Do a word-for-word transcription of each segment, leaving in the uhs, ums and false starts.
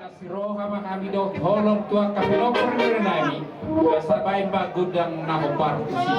Siroha ma hami dohot holong tu angka pelopor ni bere nami, asa baen ma gondang na hombar tusi.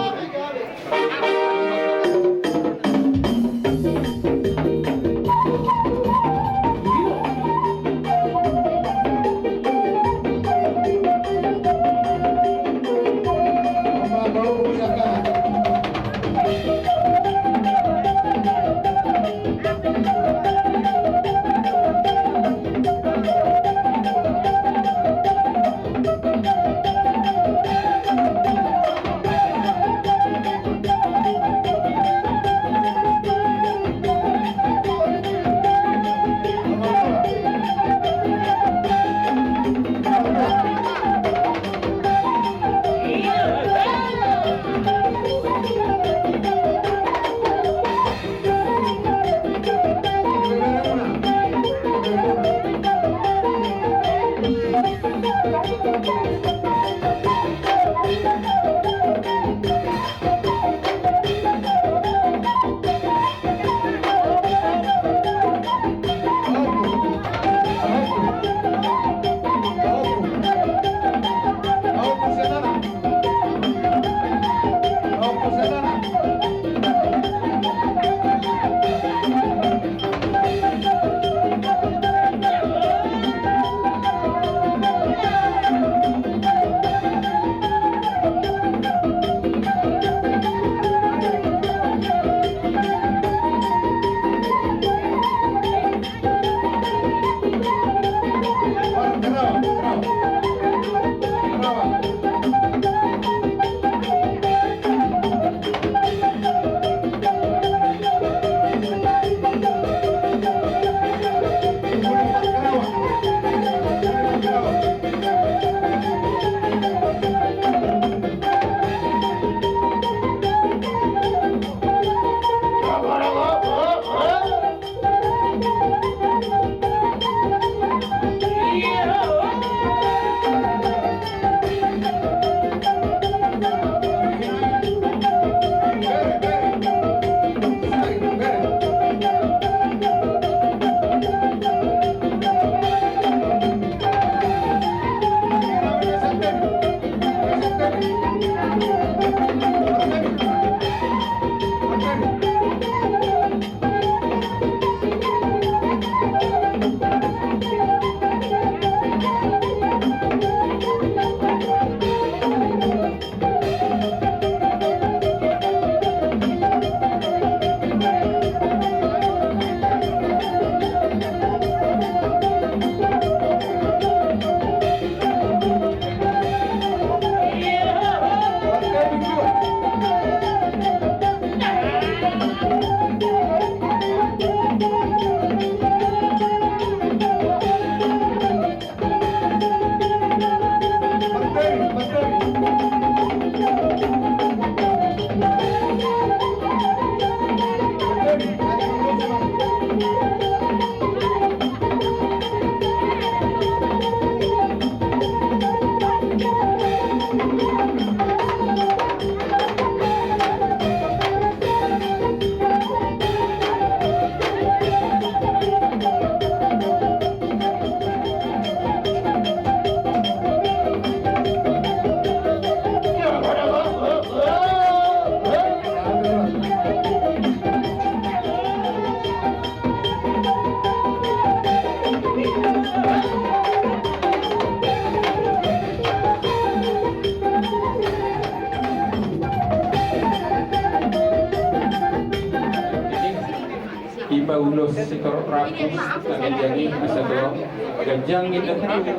Ima ulos sitorop ratus na ganjang i, asa torop ganjang inna tu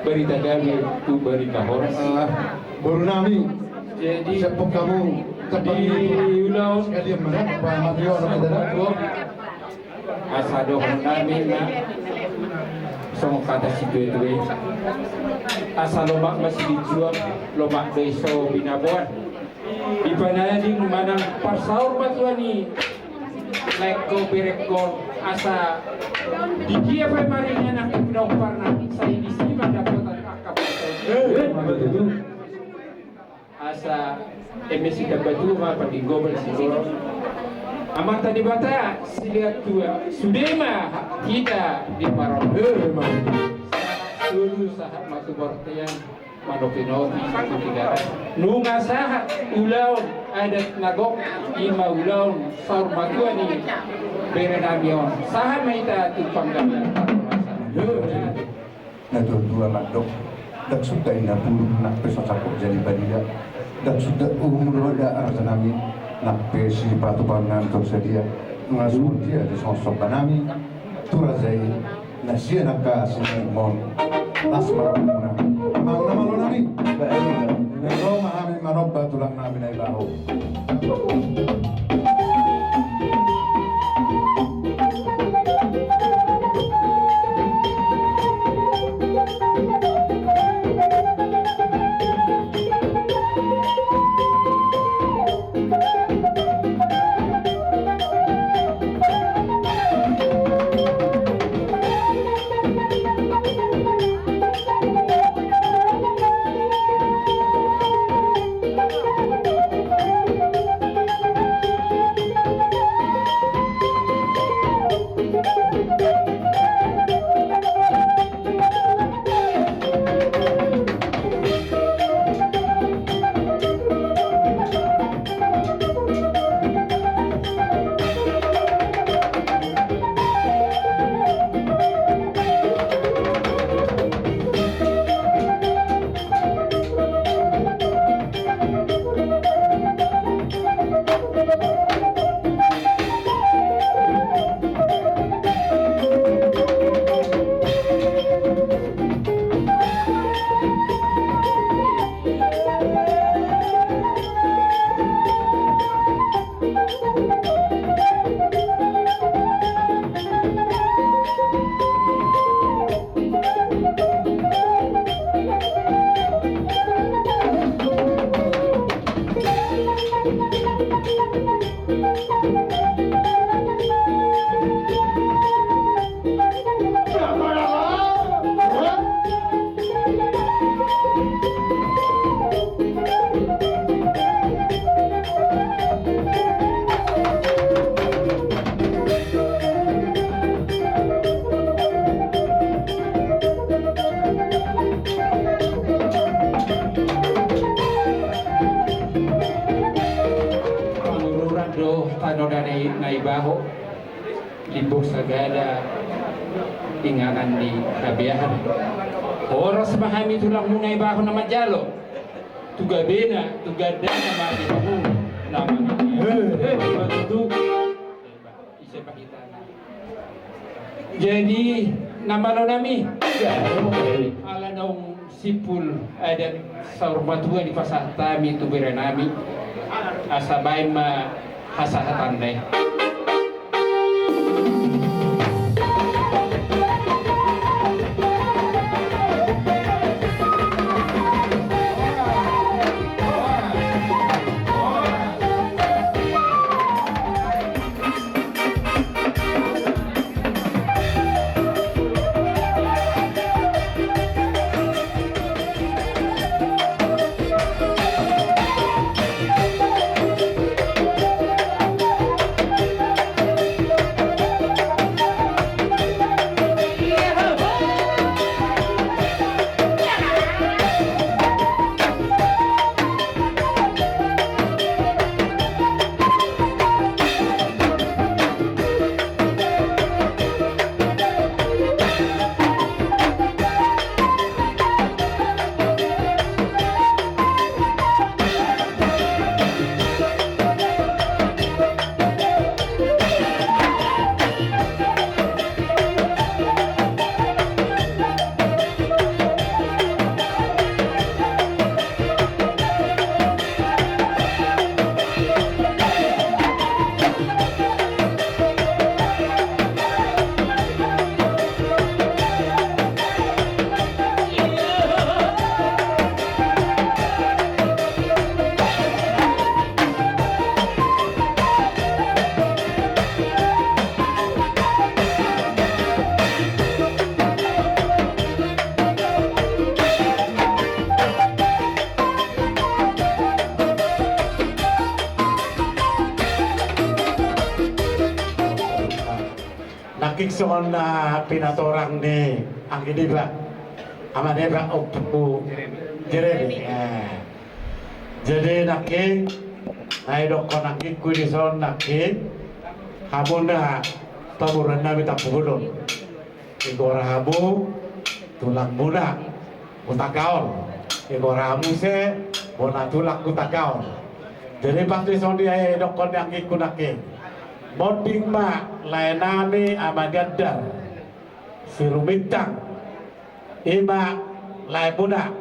barita gabe tu barita horas. Ah, boru nami. Jadi, siap hamu, cepat di ulaon. Sekalian mana, Pak Mario, anak kita. Asa dohonon nami ma songon hata situa-tua i: Asa lomak ma silinjuang, lomak do i so binaboan. Dipanading manang parsaor ma tu ni laengkon berengkon, asa di dia pe maringanan tu pinompar na sai disi ma dapotan angka parsaor. Eh, mantap itu. Asa eme sitambatua ma, pandinggoman sigomgom. Amanta Debata silehon tua, sude ma hita diparorot. Eh, mantap. Sahat ma tu bontean, manopi-nopi tu tigaras. Nunga sahat ulaon adat na gok, i ma ulaon saur matua ni bere nami on. Sahat ma hita tu panggabean parhorasan. Na tuatua mandok, ndang suda inna buruk nang pe so cakok jadi badila. Ndang suda umur roda raja nami, nang pe sipatu pangan tor sadia. Nunga songon dia di sosok nami tu raja i. Na sian angka sinamot on. Las ma rohamuna. Amang na malo nami. Ro ma hami manomba tulang nami Naibaho. Panururan do tano ni Naibaho. Limbong sagala inganan ni habeahan. Horas ma hami tulangmuna Naibaho na manjalo. Tu gabena, tu gandana ma di hamu na mangido. Eh, eh, betul. Ise pahitana. Jadi, na malo nami. Ala naung simpul adat saur matua dipasahat hami tu bere nami. Asa baen ma hasahatan da i. Nangkin songon na pinatorang ni anggi niba. Ama Debak, Ompu Jeremy. Eh. Jadi nangkin, na didokkon anggingku dison nangkin, hamuna pamoruon nami Tampubolon. Igora hamu tulangmuna Hutagaol. Igora hamu muse bona tulang Hutagaol. Jadi pasti songon dia didokkon ni anggingku nangkin. Monding ma lae nami Ama Niandar Sirumintang. Ima laemuna.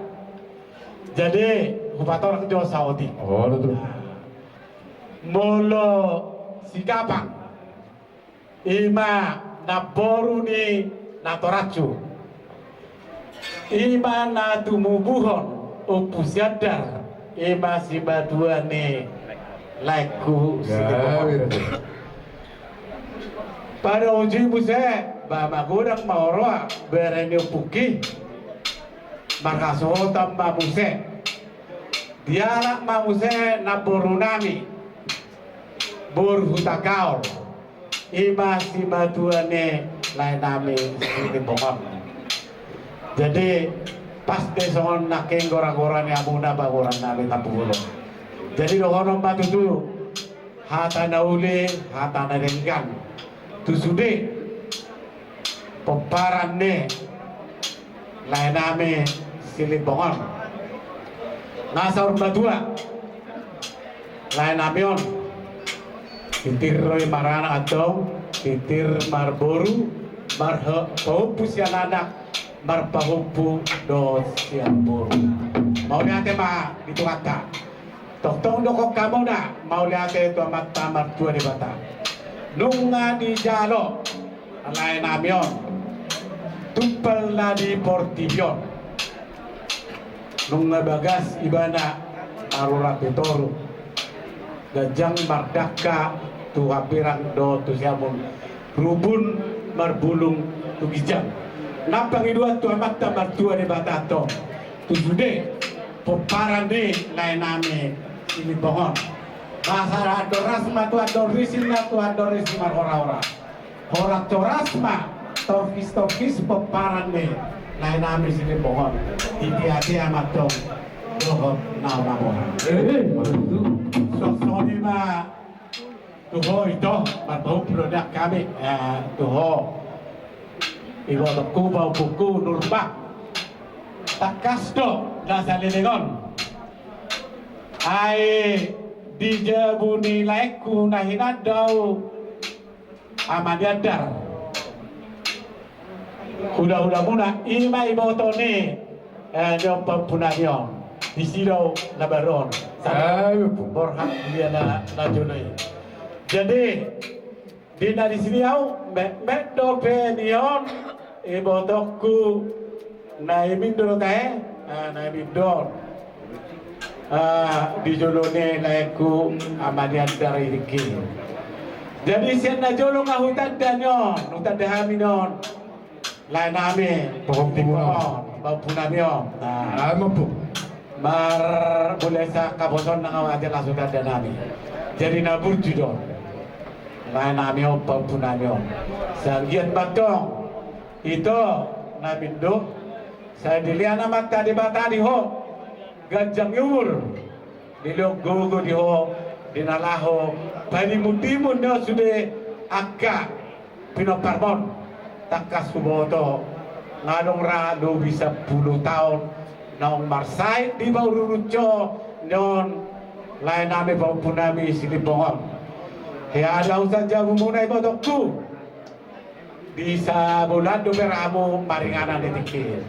Jadi hupatorang jo saotik. Molo Sigapang, ima namboru ni natoranhu. Ima na tumubuhon Ompu Siandar, ima simatua ni laengku Sirumintang. Pada uji muse, ba magodang ma huroha bere ni ompungki. Marhasohotan ma muse. Dialap ma muse namboru nami, boru Hutagaol. Ima simatua ni lae nami Silimbong on. Jadi pas do songon nangkin gora-gora ni hamuna pamoruon nami Tampubolon. Jadi dohonon ma tutu hata na uli, hata na denggan tu sude pomparan ni lae nami Silimbong on. Na saur matua lae nami on, titir do i maranak antong, titir marboru, marpahompu sian anak, marpahompu dohot sian boru. Mauliate ma di Tuhanta. Tongtong dohonon hamuna mauliate tu Amanta Martua Debata. Nunga dijalo lae nami on tumpal na di portibi on. Nunga bagas ibana marura tu toru, ganjang mardangka tu hambirang dohot tu siamun, rubun marbulung tu ginjang. Nang pangidoan tu Amanta Martua Debata antong tu sude pomparan ni lae nami Silimbong on. Bahasa andor ras ma tu andor ri, sinna tu andor ri simarhora-hora. Horas-horas ma, torhis-torhis pomparan ni lae nami Silimbong on. Ditea-tea ma antong dohot na mamora. Songon i ma tu ho ito, marpahompu do nian hami tu ho. Ibotongku, pahompungku Nurba. Tangkas do na saleleng on. Ai di jabu ni laengku na hinanda au Ama Niandar, hula-hulamuna, ima iboto ni, eh, ni on pahompunami on. Disi do na baru on. Borhat dia na, na jolo i. Jadi di na disi ni au, metmet dope ni on ibotongku Naimindo do tahe, ah, Naimindo on. Ah, di jolo ni laengku Ama Niandar i tingki. Jadi sian na jolo nga hutanda ni on, hutanda hami ni on. Lae nami, pahompu on, pahompunami on. Nah. Mar, mulai sian kaposon nang au ate las hutanda nami. Jadi na burju do on. Lae nami on, pahompunami on. Sai anggiat ma antong ito Naimindo, sai dilehon Amanta Debata di ho ganjang ni umur, dilehon gogo di ho, di na laho panimun-timun ni ho sude angka pinomparmon. Tangkas huboto nga adong ra lobi sampulu taon naung marsahit di paururunjo ni on lae nami pahompunami Silimbong on. Hea do au sian jabumuna ibotongku. Di Sabolan dope ra hamu maringanan i tingki.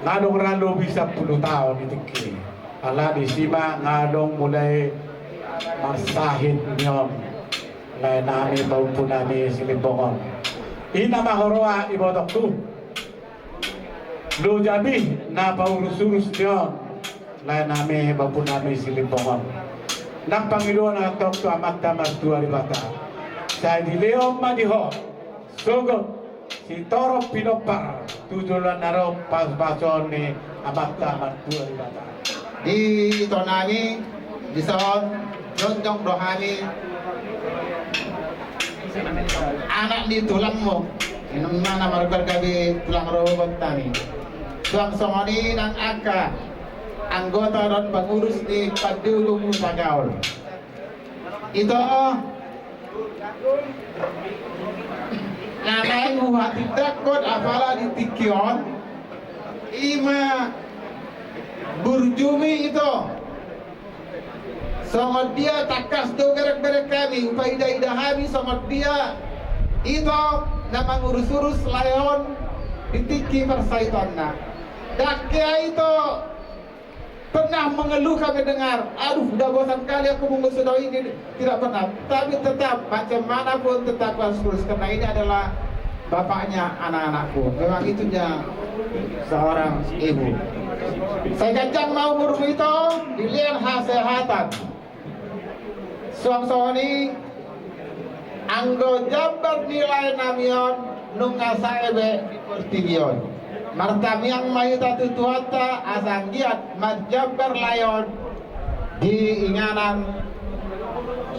Nga adong ra lobi sampulu taon i tingki. Ala disi ma nga adong mulai marsahit ni on lae nami pahompunami Silimbong on. I nama huroha ibotongku. Loja be na paurus-urus ni on lae nami pahompunami Silimbong on. Nang pangidoan antong tu Amanta Martua Debata, sai dilehon ma di ho sogot sitorop pinompar tu joloan na ro pasupasu ni Amanta Martua Debata. Di ito nami dison, jongjong do hami anak ni tulangmu. Inang ma na marga gabe tulang rorobot nami. Suang songon i nang angka anggota dohot pengurus ni Pandiogo Hutagaol. Ito, na naeng huhatindangkon apala di tingki on, i ma burjuhami ito. Songon dia tangkas do berengbereng hami, hupaida-ida hami songon dia ito na mangurus-urus lae on di tingki parsahitonna. Dang hea ito pernah mengeluh kami dengar, "Aduh, udah bosan kali aku mengurus sudah ini." Tidak pernah. Tapi tetap, macam mana pun tetap harus terus, karena ini adalah bapaknya anak-anakku. Memang itunya seorang ibu. Sai ganjang ma umurmu ito, dilehon hasehatan. Suang songon i, anggo jambar ni laenami on nunga sae be di portibi on. Martamiang ma hita tu Tuhanta asa anggiat marjambar lae on di inganan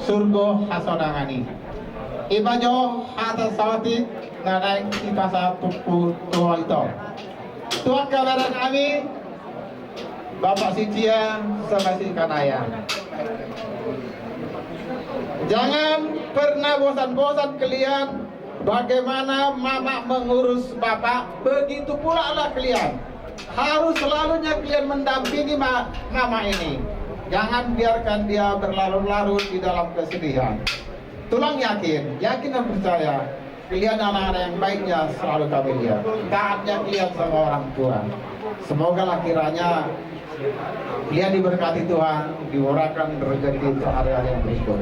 surgo hasonangan i. I ma jo hata saotik na naeng sipasahatonku tu ho ito. Tu angka berenami, Bapak Sicia sama si Kanaya. Jangan pernah bosan-bosan kalian bagaimana mama mengurus bapak, begitu pula lah kalian. Harus selalunya kalian mendampingi ma-, mama ini. Jangan biarkan dia berlarut-larut di dalam kesedihan. Tulang yakin, yakin dan percaya, kalian anak-anak yang baiknya selalu kami lihat. Taatnya kalian sama orang tua. Semoga lah kiranya kalian diberkati Tuhan, dimurahkan rezeki untuk hari-hari yang berikut.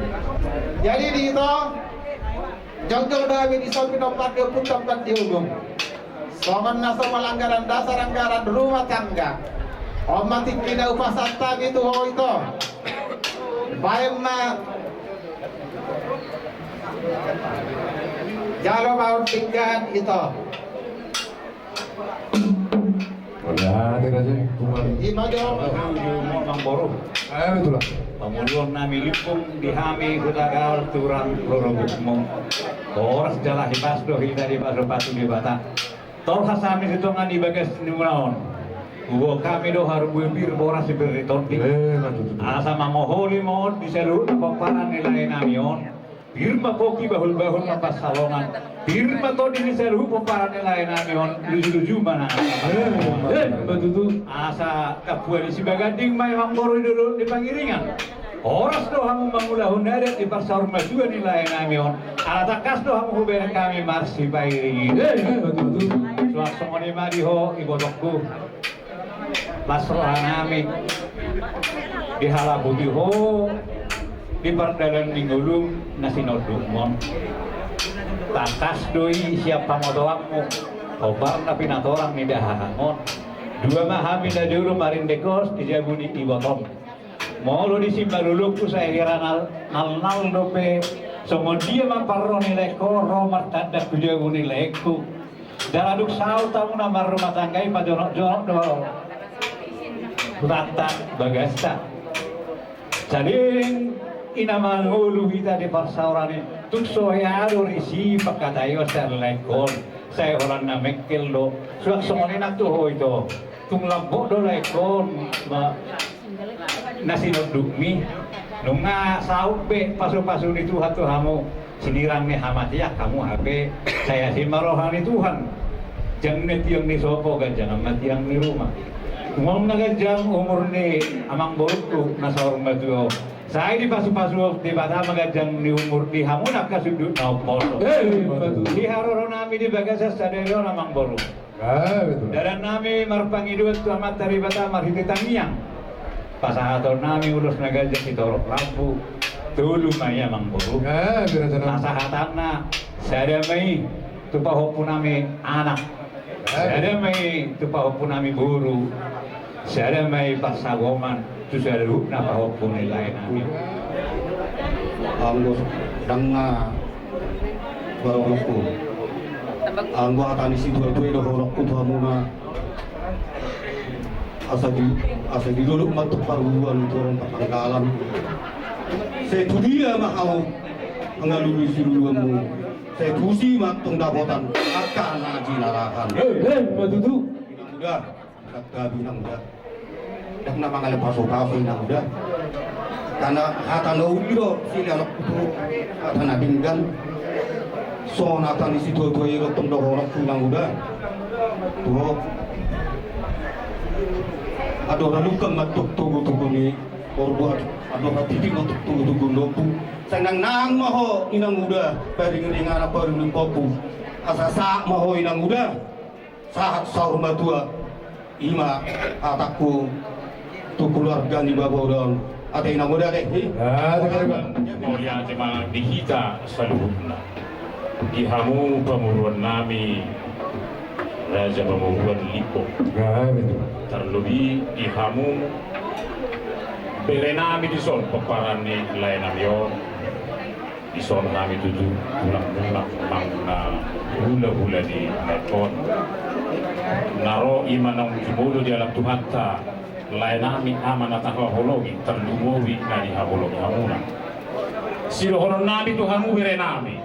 Jadi di ito, jongjong do hami di son, pinompardiopun, pinompardiopun. Songon na so malanggaran dasar anggaran rumah tangga. On ma tingki na hupasahat hami tu ho ito. Baen ma. Jalo ma on pinggan ito. Mauliate raja, i ma jo. Amangboru. Eh, betul lah. Panguluonnami limpung di hami Hutagaol, tulang rorobotmu. Horas jala hipas do hita dipasupasu Debata. Tolhas hami tu tonga ni bagas ni muna on. Huboan hami do haru pir, boras pir ni tondi. Eh, na tutu. Asa mangoholi ma on di saluhut pomparan ni laenami on. Pir ma pongki, bahulbahul ma pansalongan. Pir ma tondi di saluhut pomparan ni laenami on. Lujuluju ma na. Eh, na tutu. Asa tampuan ni Sibaganding ma i, amangboru, di dolok ni Pangiringan. Horas do hamu mangulahon adat di parsaurmatua ni laenami on. Ala tangkas do hamu hubereng hami marsipairing i. Eh, betul, betul. Suang songon i ma di ho, ibotongku. Las rohanami dihalabuti ho di pardalan ni ngolum na sinondukmon. Tangkas do i sian pamotoanmu, hombar na pinatorang ni dahahangon. Dua ma hami na jolo marindek hos di jabu ni ibotom. Molo di simalolokku sai hira nal-, nalnal dope, songon dia ma parro ni laengko ro martanda tu jabu ni laengku. Jala dung saut hamu na marrumah tangga i pajonokjonok do hutanta bagasta. Saleleng i na mangolu hita di parsaoran i, tung so hea do risi pangkataion sian laengkon, sai holan na mengkel do. Suang songon i nang tu ho ito. Tung lambok do laengkon ma-, na sinondukmi. Nunga saut be pasupasu ni Tuhan tu hamu. Sinirang ni hamatean hamu hape, sai asi ma roha ni Tuhan. Jang na tiang ni sopo, ganjang ma tiang ni ruma. Tung na ganjang umur ni amangborungku na saur matua on, sai dipasupasu Debata ma ganjang ni umur di hamu na angka sundut na umposo. Eh, betul. Di haroro nami di bagasan sadari on, amangboru. Ah, betul. Dalannami marpangidoan tu Amanta Debata marhite tangiang. Pasahatonnami ulos na ganjang sitorop lampu. Tolu ma i, amangboru. Ah, betul, betul. Pasahatanna, sada ma i tu pahompunami anak. Ah. Sada ma i tu pahompunami boru. Sada ma i parsagoman tu saluhutna pahompu ni laenami. Anggo dang na baronokku. Anggo hata ni situatua i do, baronokku, tu hamuna. Asa di, asa di dolok ma tu paruan, tu orang patanggalan. Sai tu dia ma hamu mangalului siluluanmu. Sai tusi ma tong dapotan angka na jinalahan. Eh, eh, ma tutu. Mudah-mudahan Gabe inang uda. Ndang na mangalehon pasupasu inang uda. Karena hata na uli do silehononku tu hata na denggan. Songon hata ni situatua i do tong dohononku inang uda. Tu ho. Andorang dungkon ma togutogu ni borbu, andorang pipi ma togutogu ni lombu. Sai nangnang ma ho inang uda, paringiringan, paringiring pongku. Asa sahat ma ho inang uda. Sahat saur matua. I ma hatangku tu keluarga ni bapa uda on. Ate inang uda ate. Mauliate ma di hita saluhutna. Di hamu pamoruon nami, Raja Pamoruon Limbong. Tarlobi di hamu bere nami dison, pomparan ni lae nami on. Dison hami tutu tulang-tulang manang na hulahula ni laengkon. Na ro i ma naung jumolo dialap Tuhanta lae nami, ama na tahaholongi, tarlumobi na dihaholongi hamuna. Sidohonon nami tu hamu bere nami.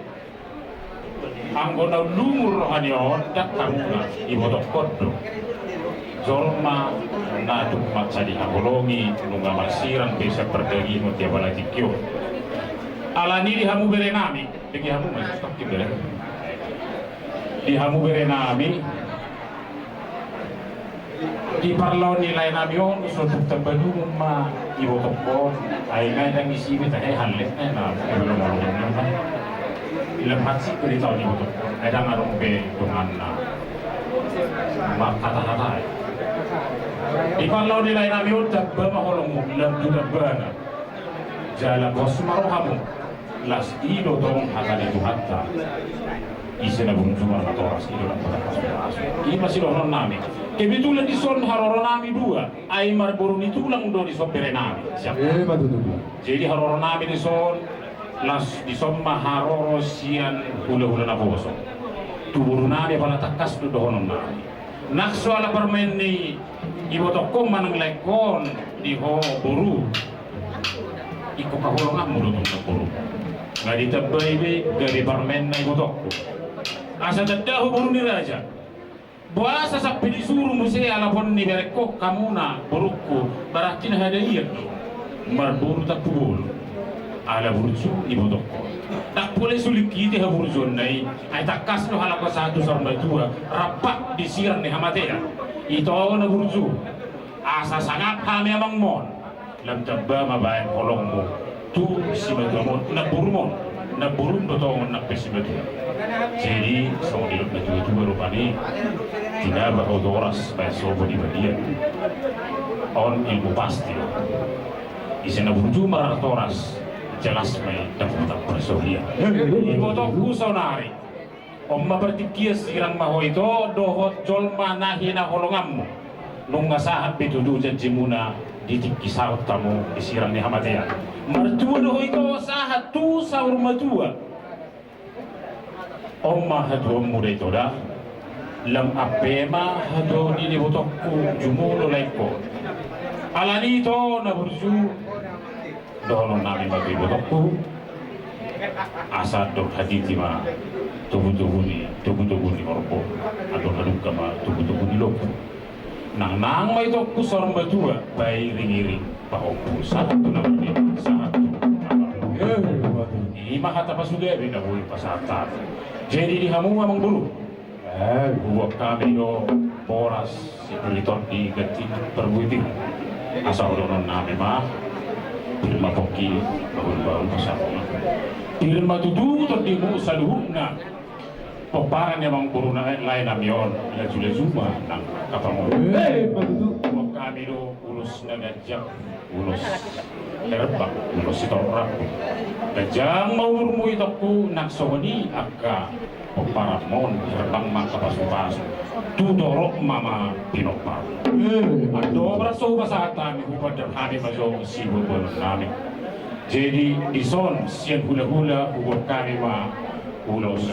Anggo na umur roha ni on, ndang hamuna, ibotongkon do. Jolma na tung mansai dihaholongi, nunga marsirang pe sian pardagingon di apala tingki on. Alani di hamu bere nami, di hamu ma, di bere. Di hamu bere nami, di parlaon ni lae nami on, so tung tamba dungung ma ibotongkon, ai nga ndang isi be tahe halle, eh, na, eh, belum malu, belum malu. Lam hansit berita on ibotongkon, ai ndang adong be donganna. Marhata-hata, eh. Di parlaon ni lae nami on, tamba ma holongmu, lam tu tambana. Jala pos ma rohamu. Las i do tong hata ni Tuhanta. Ise na burju marnatoras i do na patangkas. I ma sidohonon nami. Kebetulan dison haroro nami dua. Ai marboru ni tulang do dison bere nami. Siap. Eh, betul, betul. Jadi haroro nami dison. Las dison ma haroro sian hulahula naposo. Tu boru nami apala tangkas do dohonon nami. Nang so ala parumaen ni ibotongkon manang laengkon di ho boru. Ingkon haholonganmu do tong boru. Nga ditambai be gabe parumaenna ibotongku. Asa tanda ho boru ni raja. Boasa sampe disuru muse alapon ni berengkon hamuna borungku, berarti na hadaian do. Marboru Tampubolon. Ala burju ibotongkon. Ndang pola sulit hite haburjuonna i. Ai tangkas do halak sahat tu saur matua, rampak di sirang ni hamatean. Ito na burju. Asa sangap hami amangmon. Lam tamba ma baen holongmu tu simatuamon, namborumon. Namborum do tong on nang pe simatua. Jadi songon didok natuatua rupani, tinaba hahoras baen sopo di balian. On ilmu pasti do. Ise na burju marnatoras, jelas ma i dapotan parsorian. Ibotongku saonari, on ma partingkian, sirang ma ho ito dohot jolma na hinaholonganmu. Nunga sahat be tutu janjimuna di tingki sahat hamu di sirang ni hamatean. Martua do ho ito sahat tu saur matua. On ma hatuaonmu da ito da. Lam ampe ma hatuaon ni ibotongku jumolo laengkon. Alani ito na burju, dohonon nami ma tu ibotongku. Asa dok hatiti ma togutogu ni, togutogu ni horbo. Andor hadungka ma togutogu ni lombu. Nangnang ma itongku saur matua, pairingiring pahompu, sahat tu na marnini, sahat tu na marnini. Eh, waduh. I ma hata pasugabe na boi pasahat hami. Jadi di hamu amangboru, eh, huboan hami do boras, sipuli tondi, ganti parbue pir. Asa dohonon nami ma, pir ma pongki, bahulbahul pasahat ma. Pir ma tutu tondimu saluhutna. Pomparan ni amangboru na lae nami on, lajulaju ma nang angka pangomo. Eh, betul. Huboan hami do ulos na ganjang, ulos herbang, ulos sitorop rambu. Ganjang ma umurmu itongku, nang songon i angka pomparanmon, herbang ma angka pasupasu. Tu torop ma ma pinompar. Eh. Andorang so hupasahat hami, hupandar hami ma jo siboanon nami. Jadi dison sian hulahula huboan hami ma ulos.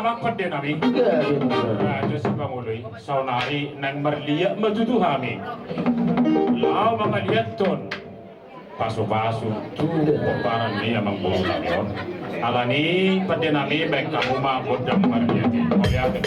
Pande nami, Raja Sipangoloi, saonari naeng marliat ma tutu hami laho mangaliathon pasupasu tu pomparan ni amangboru nami on. Alani pande nami, baen hamu ma gondang marliat i. Mauliate.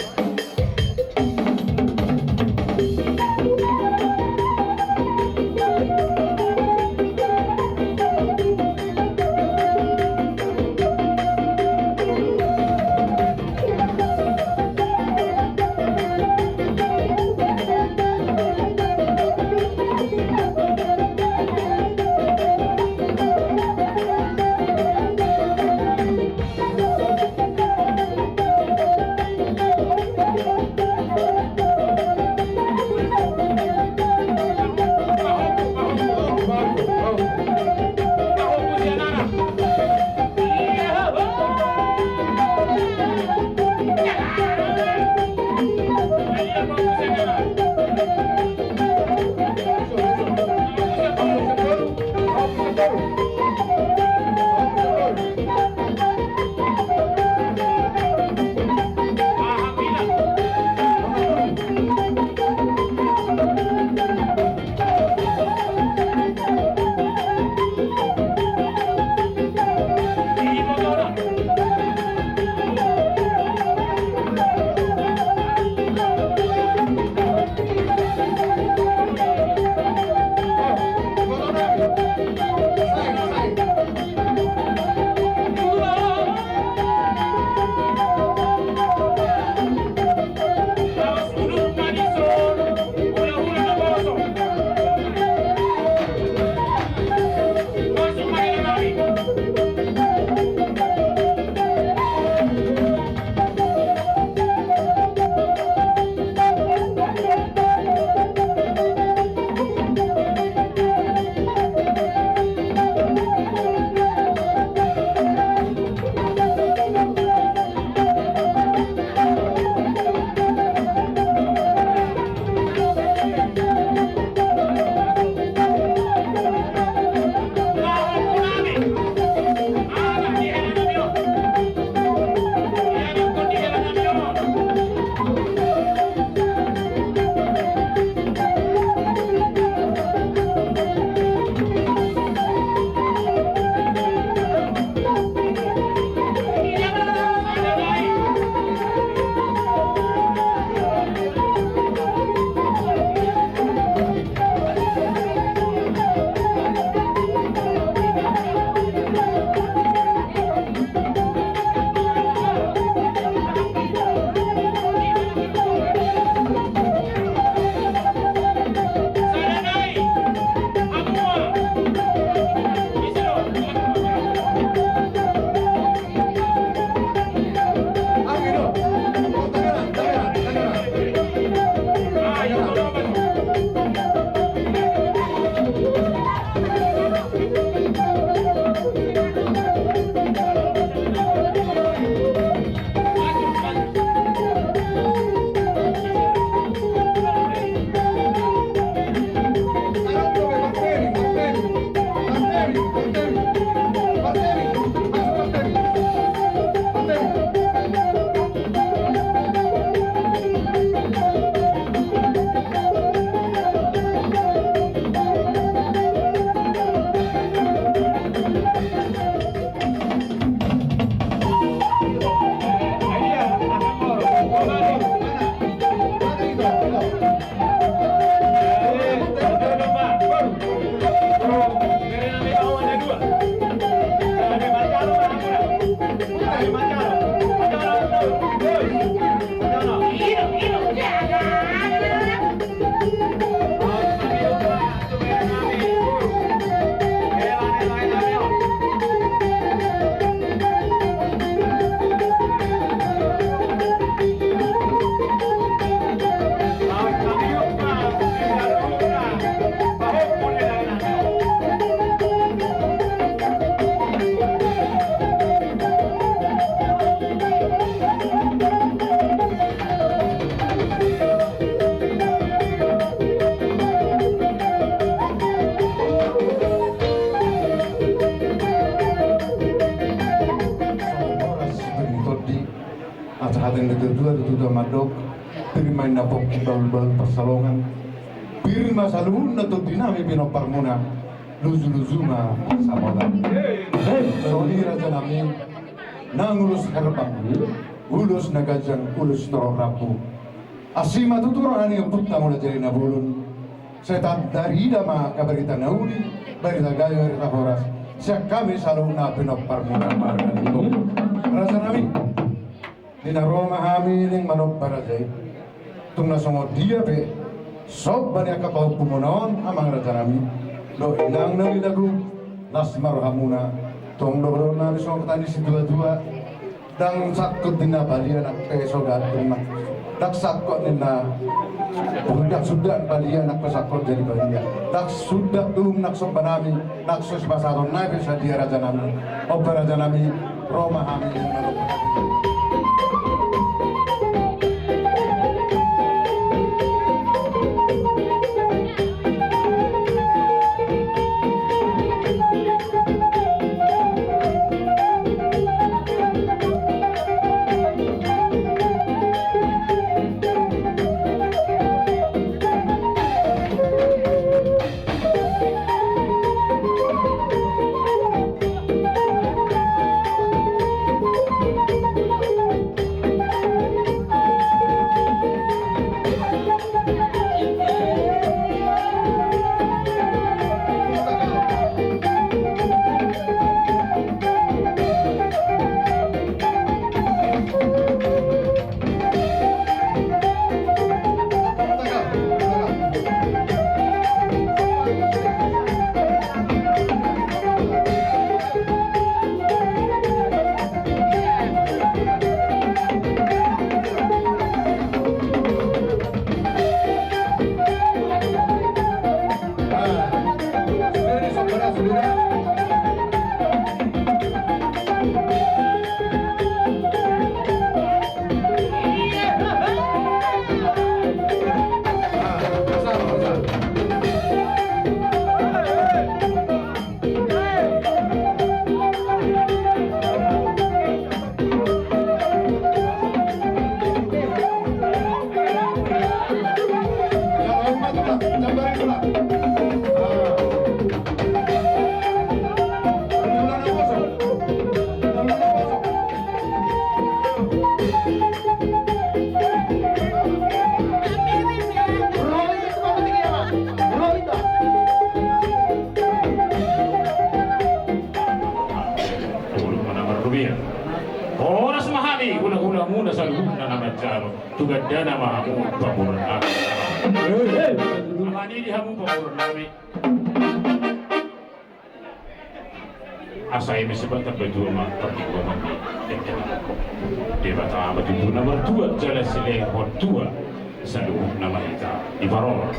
Hata ni natuatua, tuatua mandok: Pir ma inna pongki, bahulbahul pansalongan. Pir ma saluhutna tondinami pinomparmuna. Lujuluju ma pansamotan. Songon i rajanami, nang ulos herbang, ulos na ganjang, ulos torop rambu. Asi ma tutu roha ni ompunta Muna Jadi Na Bolon. Sai tarida ma angka barita na uli, barita gabe, barita horas sian hami saluhutna pinomparmuna marga Limbong. Rajanami, di na ro ma hami ning manomba raja i. Tung na songon dia pe somba ni angka pahompu muna on, amang rajanami dohot inang na nilehon, las ma rohamuna. Tong do dohonon nami songon hata ni situatua: Ndang sangkot ninna balian, nang pe so gantung na. Ndang sangkot ninna, ndang sundat balian, nang pe sangkot jadi balian. Ndang sundat tu nang somba nami, nang so sipasahaton nami pe sadia rajanami. Ompa rajanami, ro ma hami. Horas ma hami hulahulamuna saluhutna na manjalo, tu gandana ma hamu pamoruon nami. Alani i di hamu pamoruon nami, asa eme sebat tambatua ma partinggongan ni dendena. Debata ma tutu na martua jala silehon tua, saluhutna ma hita diparorot.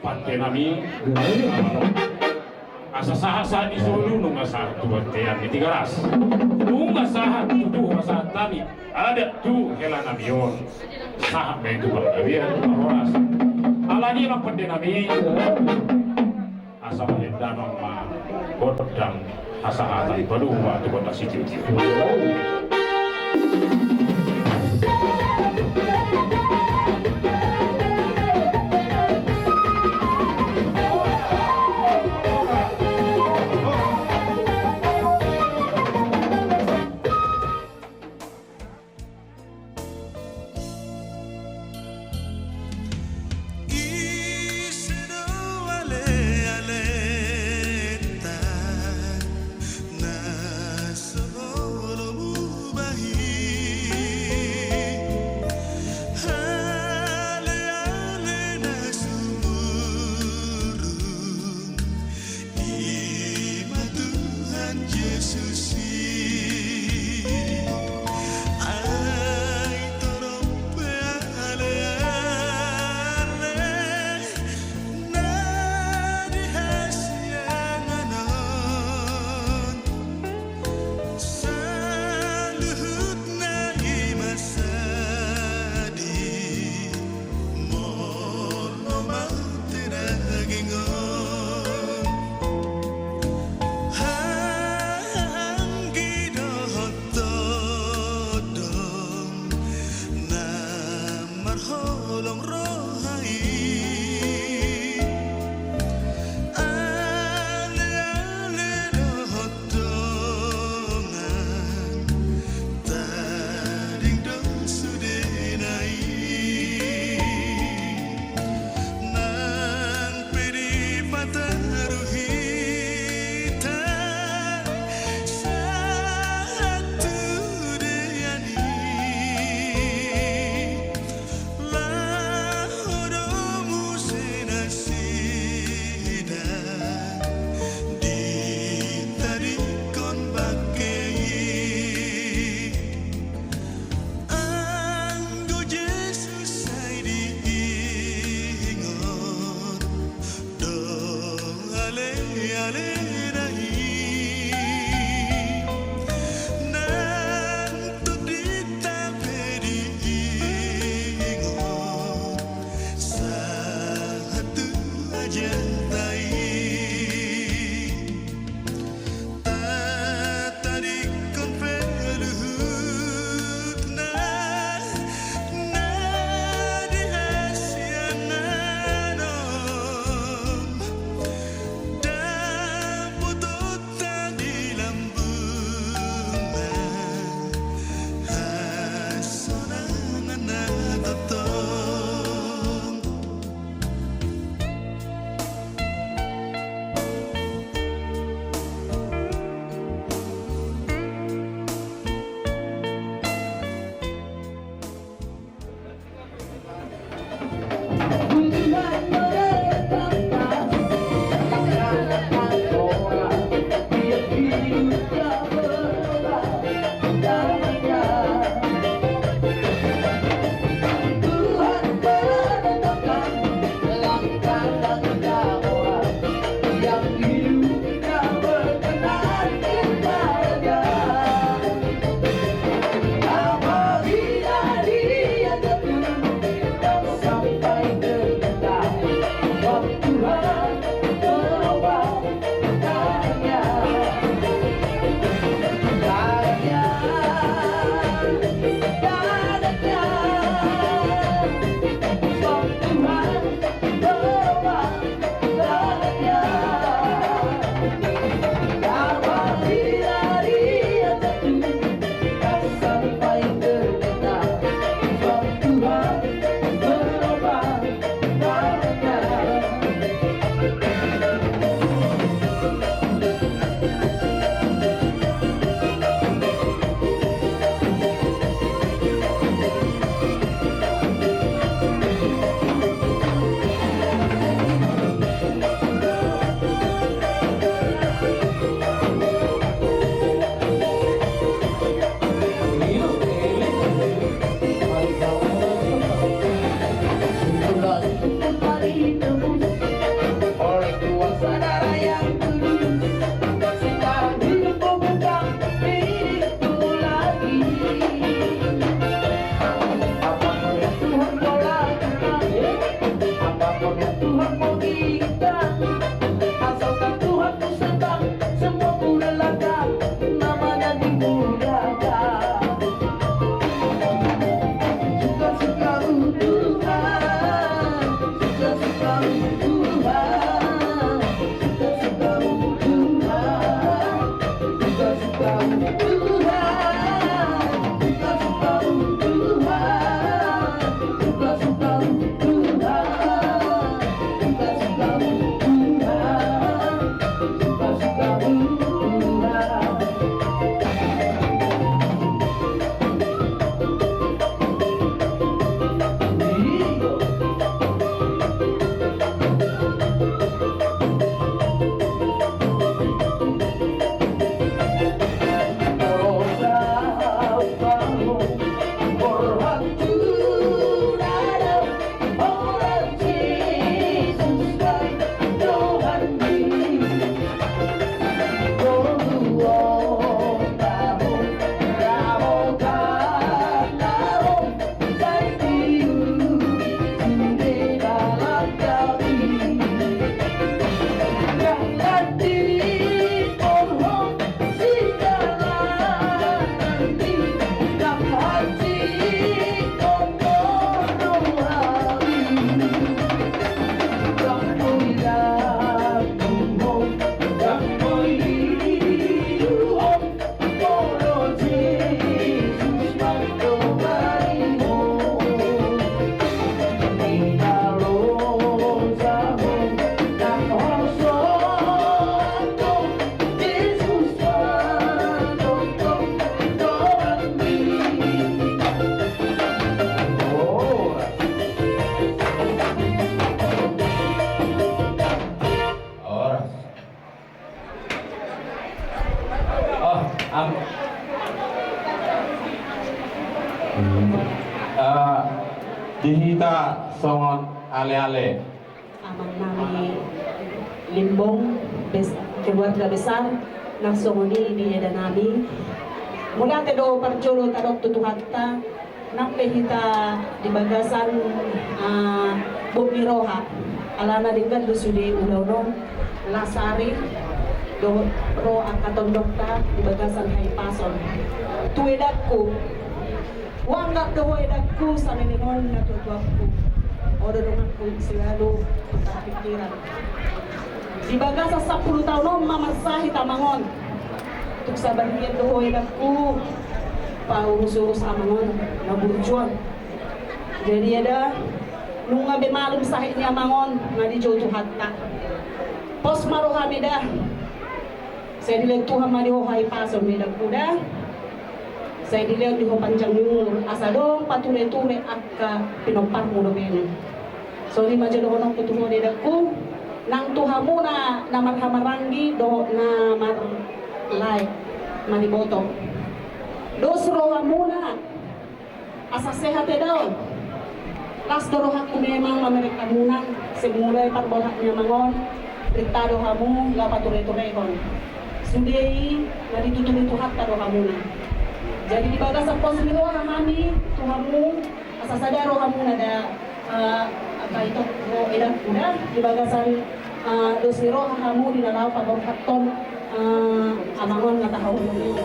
Pante nami, asa sahat-sahat ni solu nunga sahat tu bontean ni Tigaras. Nunga sahat tutu pasahat nami adat tu hela nami on. Sahat ma i tu panggabean, tu parhorasan. Alani i ma pande nami, asa bahen damang ma gondang hasahatan, padomu ma tu gondang sitiotio. Oh, am-, eh, di hita songon ale-ale. Amang nami Limbong, bes-, keluarga besar, nang songon i di eda nami. Mauliate do parjolo tadok tu Tuhanta, nang pe hita di bagasan, ah, bot ni roha, alana denggan do sude ulaon on, las ari, dohot ro angka tondongta di bagasan hahipason. Tu edangku, huanggap do ho edangku saleleng on natuatuangku. Ho do donganku selalu tu tengah pikiran. Di bagasan sampulu taon on ma marsahit amang on. Tung sabagian do ho edangku paurus-urus amang on na burju on. Jadi eda, nunga be malum sahit ni amang on, nga dijou Tuhanta. Pos ma roham eda. Sai dilehon Tuhan ma di ho hahipason, eda, kuda. Sai dilehon di ho panjang umur, asa dong pature-ture angka pinomparmu dope na. Songon i ma jolo dohononku tu ho, edangku, nang tu hamuna na marhahamaranggi dohot na marlae mariboto. Dos rohamuna asa sehat eda on. Las do rohangku memang mamereng hamuna, sai mulai parbohak ni amang on, rinta do hamu laho pature-turehon. Sude i na dituturi Tuhanta do hamuna. Jadi di bagasan pos ni roha hami tu hamu, asa sada rohamuna da, eh, angka ito ro, edangku, da, di bagasan, eh, dos ni roha hamu di na laho paborhathon, eh, amang on na tahaholongi on.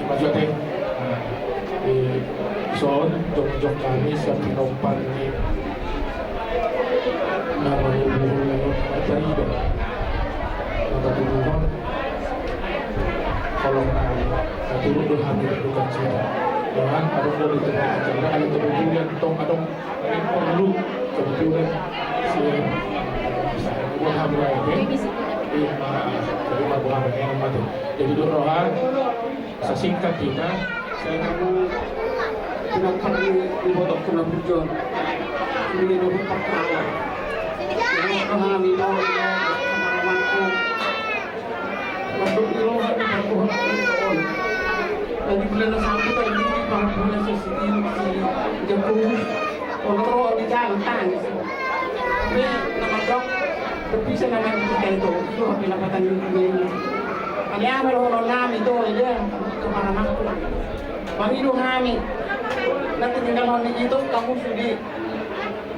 Maksudnya, eh, son, jongjong hami sian pinompar ni na manubuhon laho martarida. Na manubuhon holong nami, na turut do hami berduka cita. Dengan adong do di tengah acara, ada kebetulan tong adong perlu kebetulan si, buat hamba ini. Iya, jadi buat hamba ini mati. Jadi doa roha. Sasingkat hita, sai namu pinangkat ni ibotongku na burju on. Ini dohot parkalaan. Jadi hami do, do, pengalamanku. Waktu di roha di parkohon on. Jadi bulan na satu tadi di parkohon si, si, si Jakobus. Ono tro di jalan tangis. Be, na mandok, be bisa na main kita itu. Itu hape na patang minggu ini. Ani ama lo lo nami to, ida, tu paramaku. Mangido hami. Nanti tinggal hami itu, hamu sude.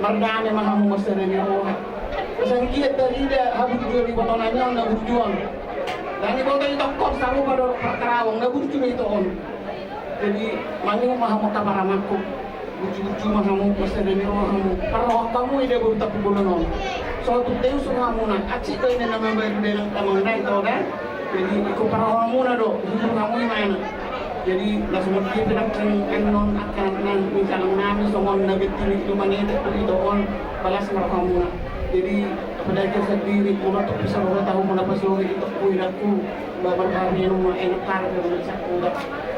Mardame ma hamu, marsada ni roha. Asa anggiat tarida haburjuon ni iboto nami on na burju on. Ndang iboto ito on sarupa do parkaraon na burju do ito on. Jadi mangido ma hamu tu paramaku. Burju-burju ma hamu, marsada ni roha hamu. Parrohahon hamu ida boru Tampubolon on. So tu teus rohamuna, aci do ina na mambaen dalan tamang na ito da. Jadi ingkon parrohahonmuna do, hibur hamu imana. Jadi na songon dia pe nang angka na ningkanan nami songon na gettin i do manete tu ito on, balas ma rohamuna. Jadi apalagi sandiri molo tok bisa rohamuna pasogit ito ku idaku. Ba marbabian ma enak tar do na sakuda.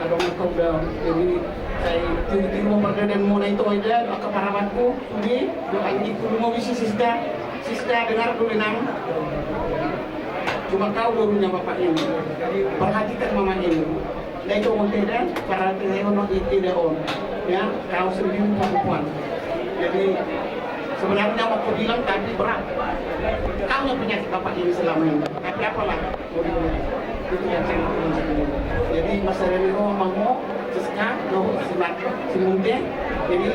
Adong na kauda. Jadi sai tiru-tiru ma pardadaanmuna ito ida, angka paramatku, sude, do anggiku, lumobi si Siska. Siska, dengar dulu nang. Cuma kau dulunya bapak ini. Perhatikan mama ini. Ndai cuma tidak, perhatikan ono tidak on. Ya, kau sendiri perempuan. Jadi sebenarnya mau aku bilang tapi berat. Kau yang penyakit bapak ini selama ini. Tapi apalah. Jadi marsada ni roha ma hamu, Siska, dohot si Mat, si Munte. Jadi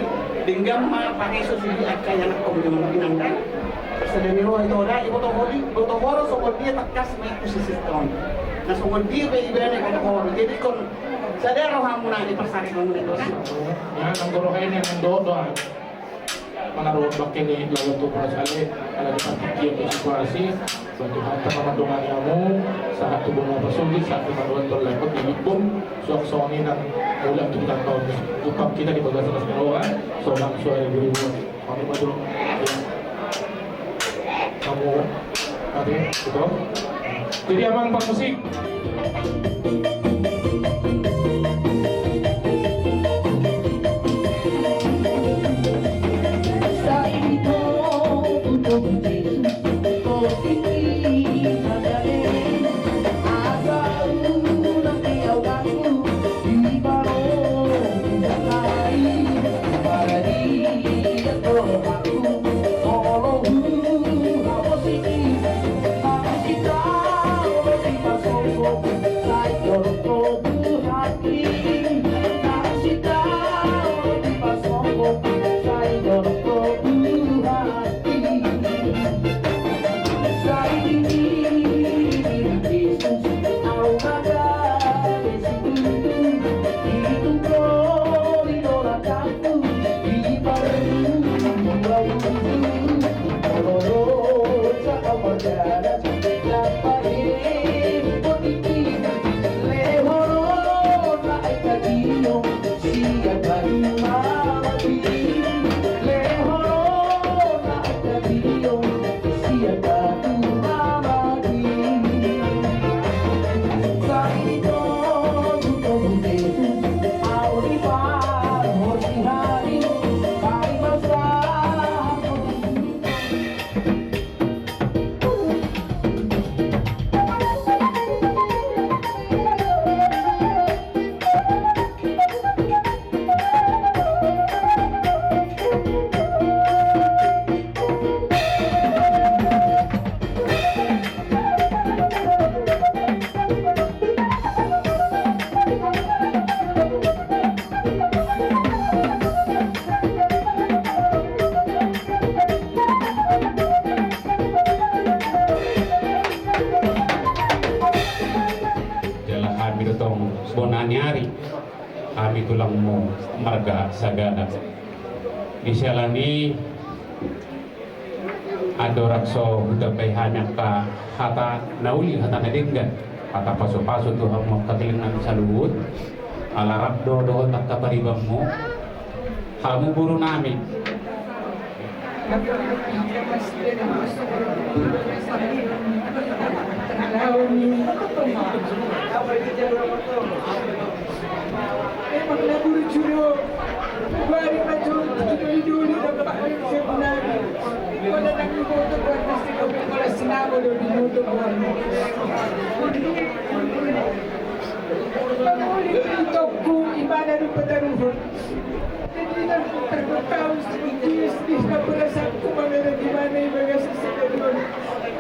denggan ma pareso sude angka ianakhon, inang da. Marsada ni roha ito da, iboto ho do, iboto ho do songon dia tangkas ma i tu si Siska on. Na songon dia pe ibana iboto ho do. Jadi ingkon sada rohamuna di parsada ni rohamuna ito da. Ya, nang goro ini nang dodo. Mana ruang bangke ni lawan tu perasaan, ala di partingkian tu situasi, bantu hantar nama dongani hamu, sahat tu bona pasogit, sahat tu manuan tol lekot di Libung, suang songi nang mulak tu tanpa jumpa kita di bagasan mas keroa, sonang suara dirimu. Kami maju. Ya. Kamu, oke, betul. Jadi amang, Pak Musik. Tong bona ni ari, hami tulangmu marga Sagala. Di siala ni i andorang so hutambai hami angka hata na uli, hata na denggan, hata pasupasu tu hamu angka geleng nami saluhut, ala rap do dohot angka paribanmu. Hamu boru nami. Jadi na terbertaus di di perasangku mangere di mana ibaga sesedaduan.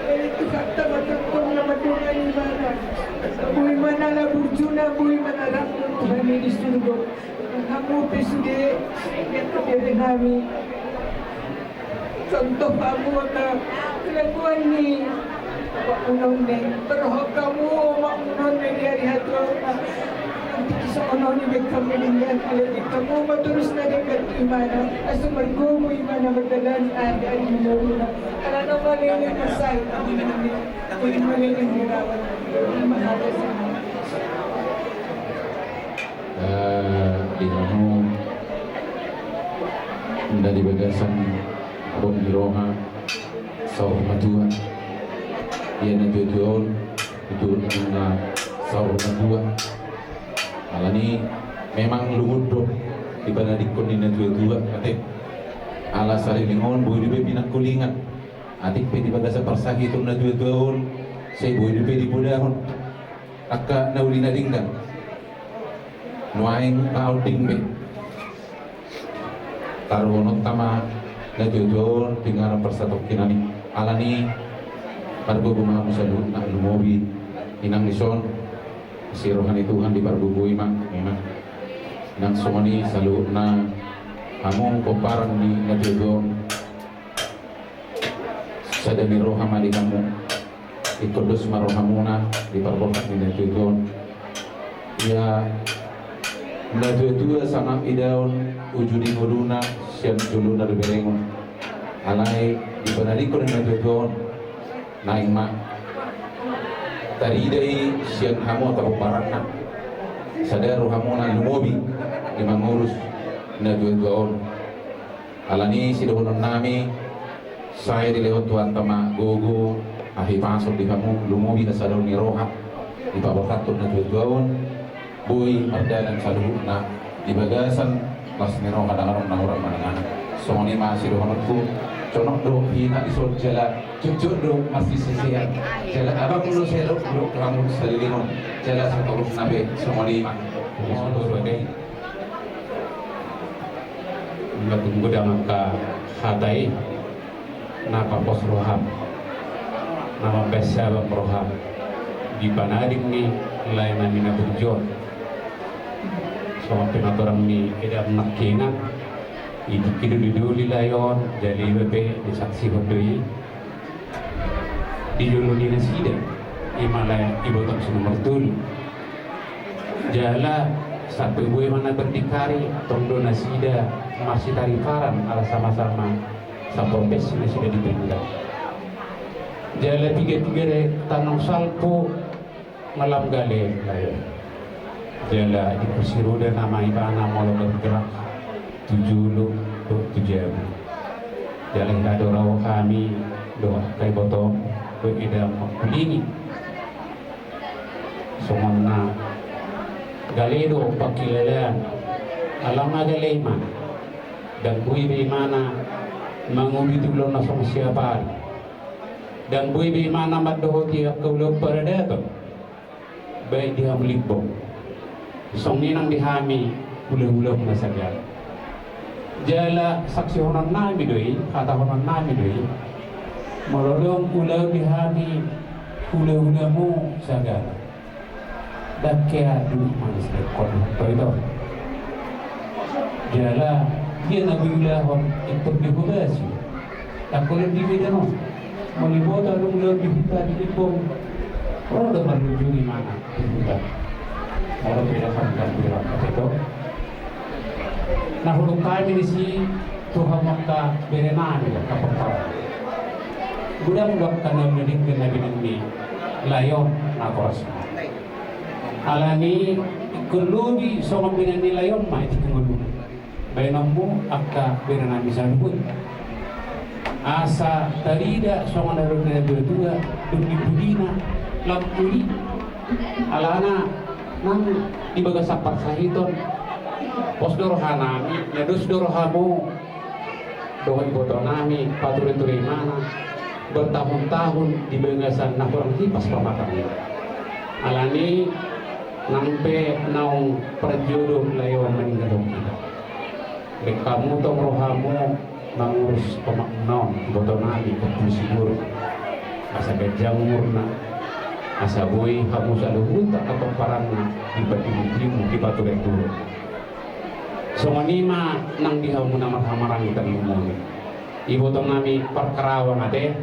Jadi Tuhan tama terkong nama dengan imana. Bui mana la burjuna, bui mana rambut Tuhan di surga. Hamu pe sude, ingat kebere nami. Contoh hamu angka kelakuan ni omak unong ne. Berhok hamu omak unong ne di ari hatuaon. Nanti kisah unong ne bek hamu denggan, ale bek hamu ma torus na denggan tu imana. Asa margogo imana mardalan ari ari minoruna. Ala na malele masai. Jadi malele dirawat. Imana ada sama. Eh, di hamu na di bagasan bong ni roha, saur matua. Ia na tuatua on, tutu na saur matua. Alani memang lungun do di panadingkon ni na tuatua, ate. Ala saleleng on boi dope pinangkulingan. Atik pe di bagasan parsahiton na tuatua on, sai boi dope dipodahon angka na uli na denggan. Nuaeng na onding be. Taruhononta ma na tuatua on di inganan parsatongkinan i. Alani margogo ma hamu saluhutna, lumobi inang dison. Asi roha ni Tuhan dipargogoi ma memang. Nang songon i saluhutna hamu pomparan ni na tuatua on. Sada ni roha ma di hamu. Ingkon dos ma rohamuna di parborhat ni na tuatua on. Ia na tuatua sangap idaon, uju di ngoluna sian jolona do berengon. Alai di panadingkon ni na tuatua on, naeng ma tarida i sian hamu angka pomparanna. Sada rohamuna lumobi di mangurus na tuatua on. Alani sidohonon nami, sai dilehon Tuhanta ma gogo, hahipason di hamu, lumobi hasadaon ni roha dipaborhathon na tuatua on. Boi mardalan saluhutna di bagasan las ni roha, dang adong na hurang manang aha. Songon i ma sidohononku. Jonok do hita dison jala jotjot do marsisesean, jala abang do sai ro do hamu saleleng on, jala satorusna pe songon i ma. Nunga tung godang angka hata i na papos roham, na mambahen sabam roham di panading ni lae nami na burju on. Songon pinatorang ni edam nangkiningan, i tingki do didoli lae on, jala iba pe disaksihon do i. Di jolo ni nasida, i ma lae ibotom si nomor tolu. Jala sampe boi ma na berdikari, tong do nasida marsitariparan ala sama-sama saprofesi nasida di Pemda. Jala piga-piga do tano salpu, malam gale lae. Jala di kursi roda nama ibana molo bergerak tu jolo dohot tu jabu. Jala hira do ro hami dohot angka ibotom dohot edam mangkulingi. Songon na gale do pangkilalaan, ala nga gale imana. Dang boi be imana mangubi tu ulaon na songon siapari. Dang boi be imana mandohoti angka ulaon paradaton, baik di hamu Limbong, songon i nang di hami hulahulamu na sagala. Jala saksihonon nami do i, hatahonon nami do i, molo adong ulaon di hami hulahulamu sagala, dang hea dulu manis lekon to ito. Jala dia na boi ulahon ingkon di hobasi. Dang holan di Medan on. Molo diboto adong ulaon di huta di Limbong, ro do marlunjung imana di huta. Molo beda kan kan beda kata itu. Na hudok hami disi tu hamu angka bere nami do, angka pomparan. Godang do angka na uli denggan na binahen ni lae on na boras. Alani ingkon lobi songon binahen ni lae on ma i tu ngoluna. Baenonmu angka bere nami saluhut. Asa tarida songon na didok ni natuatua, dung di pudina lam uli. Alana nang di bagasan parsahiton, pos do roha nami, na dos do rohamu dohot iboto nami, pature-ture imana, bertahun-tahun di bagasan na hurang hipas pamatang i. Alani nang pe naung parjolo lae on maninggalhon hita. Baen hamu tong rohamu mangurus pamangkuon iboto nami Ompu Siborok. Asa ganjang umurna, asa boi hamu saluhut angka pomparanna dipatimu-timu, dipature-ture. Songon i ma nang di hamu na marhaha maranggi, tangihon i. Iboto nami Parkarawang ate.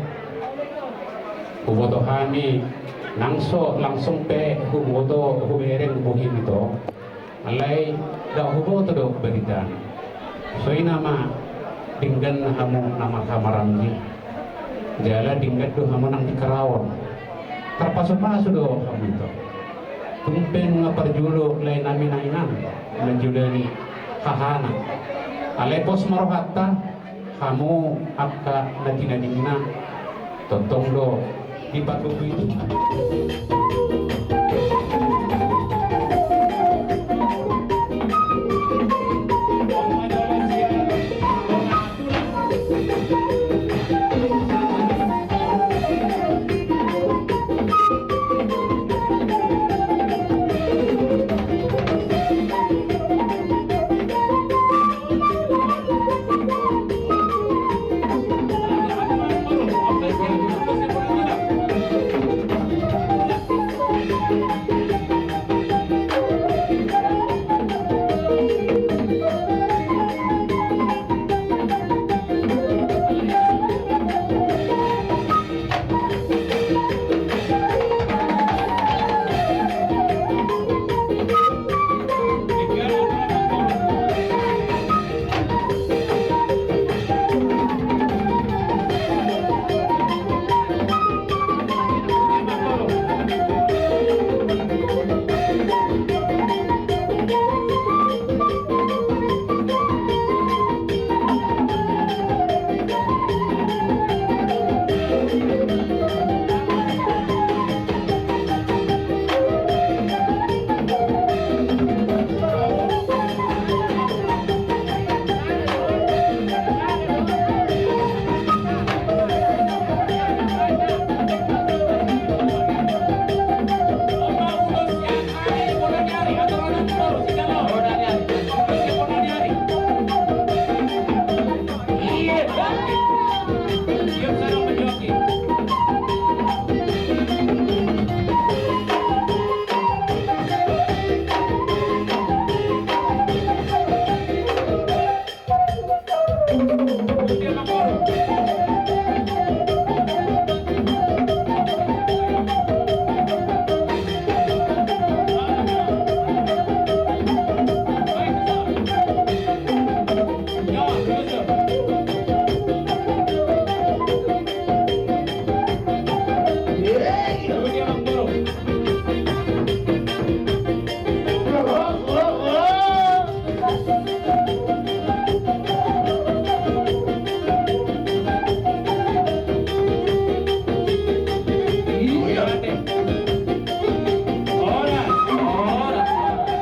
Huboto hami nang so langsung pe huboto, hubereng bohim ito. Alai ndang huboto do barita. Songon i ma denggan hamu na marhaha maranggi. Jala denggan do hamu nang di Karawang. Tarpasu-pasu do hamu ito. Tung pe nunga parjolo lae nami na inang manjolani hahana. Alai pos ma rohanta, hamu angka na tinadingna, tongtong do dipatutu i.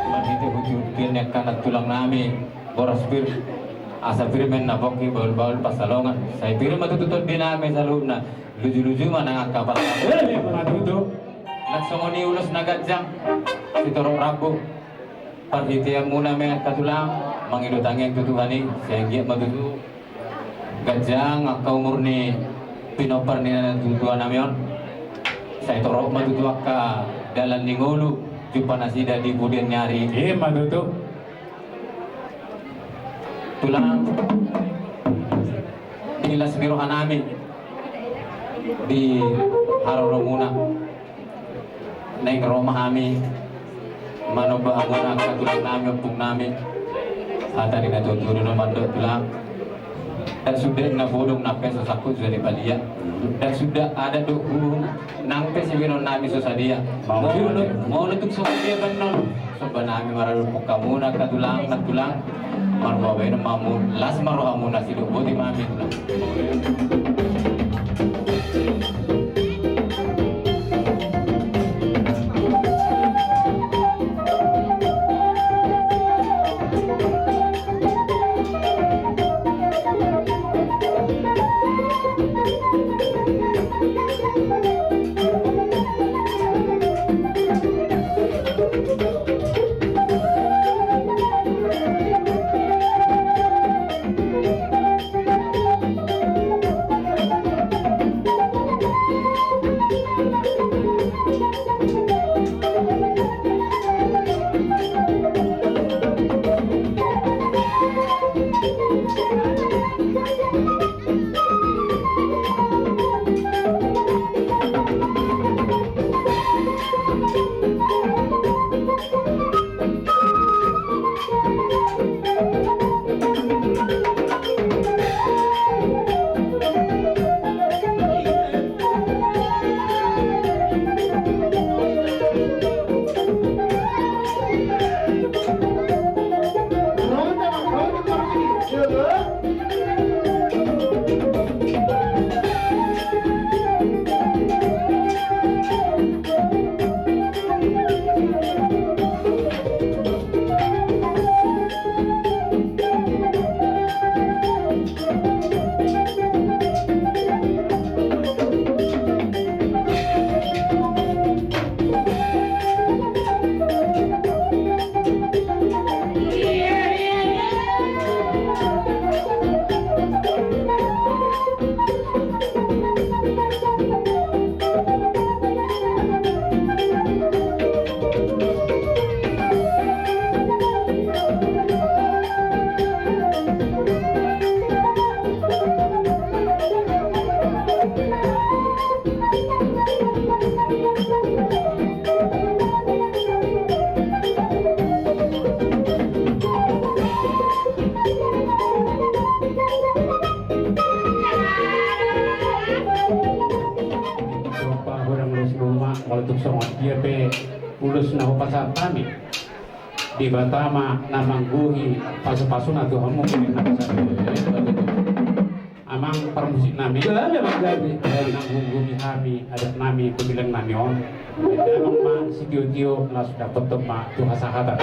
Marhite hujur pian ni angka na tulang nami, boras pir, asa pir ma na pongki bahul-bahul pansalongan. Sai pir ma tutu tondi nami saluhutna. Luju-luju ma nang angka pansalongan. Ima tutu. Nang songon i ulos na ganjang, sitorop rambu. Parhiteanmuna ma i angka tulang, mangido tangiang tu Tuhan i, sai anggiat ma tutu ganjang angka umur ni pinompar ni natuatua nami on. Sai torop ma tutu angka dalan ni ngolu, jumpa nasida di pudian ni ari. Ima tutu. Tulang, di las ni roha nami di haroromuna. Naeng ro ma hami Manomba hamu angka tulang nami, ompung nami. Hata ni na tuatua do na mandok tulang. Ndang suda na bodong na pe so sangkut suda dipalia. Ndang suda adat dohot uhum nang pe sibahenon nami so sadia. Molo, molo tung so sadia bahenon, somba nami maradu ompung hamu na angka tulang, na tulang. Marboa bahenon ma hamu, las ma rohamuna, sidok boti ma hami tulang. Songon dia pe ulos na hupasahat hami. Debata ma na manggohi pasupasuna tu hamu. Amang parmusik nami, na manggohi hami adat nami, pemilihan nami on. Jadi amang ma sitio-tio, laos dapothon ma tu hasahatan.